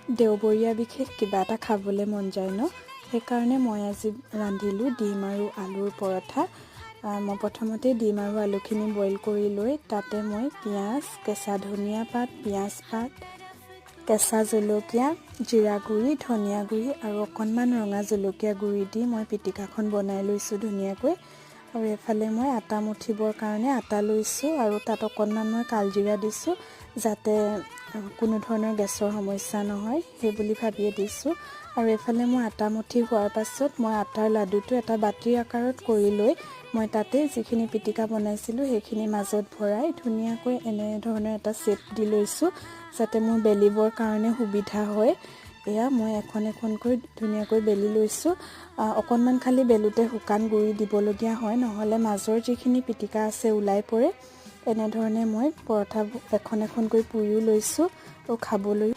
দেওবৰীয়া বিশেষ কিবা এটা খাবলৈ মন যায় ন? সেইকাৰণে মই আজি ৰান্ধিলোঁ ডিম আৰু আলুৰ পৰঠা। মই প্ৰথমতে ডিম আৰু আলুখিনি বইল কৰি লৈ তাতে মই পিঁয়াজ, কেঁচা ধনিয়া পাত, পিঁয়াজ পাত, কেঁচা জলকীয়া, জিৰা গুড়ি, ধনিয়া গুড়ি আৰু অকণমান ৰঙা জলকীয়া গুড়ি দি মই পিটিকাখন বনাই লৈছোঁ ধুনীয়াকৈ। আৰু এফালে মই আটা মঠিবৰ কাৰণে আটা লৈছোঁ আৰু তাত অকণমান মই কালজিৰা দিছোঁ, যাতে কোনো ধৰণৰ গেছৰ সমস্যা নহয়, সেই বুলি ভাবিয়ে দিছোঁ। আৰু এফালে মই আটা মঠি হোৱাৰ পাছত মই আটাৰ লাডুটো এটা বাতিৰ আকাৰত কৰি লৈ মই তাতে যিখিনি পিটিকা বনাইছিলোঁ, সেইখিনি মাজত ভৰাই ধুনীয়াকৈ এনেধৰণৰ এটা শ্বেপ দি লৈছোঁ, যাতে মোৰ বেলিবৰ কাৰণে সুবিধা হয়। এয়া মই এখন এখনকৈ ধুনীয়াকৈ বেলি লৈছোঁ। অকণমান খালি বেলোতে শুকান গুড়ি দিবলগীয়া হয়, নহ'লে মাজৰ যিখিনি পিটিকা আছে ওলাই পৰে। এনেধৰণে মই পৰঠা এখন এখনকৈ পুৰিও লৈছোঁ আৰু খাবলৈ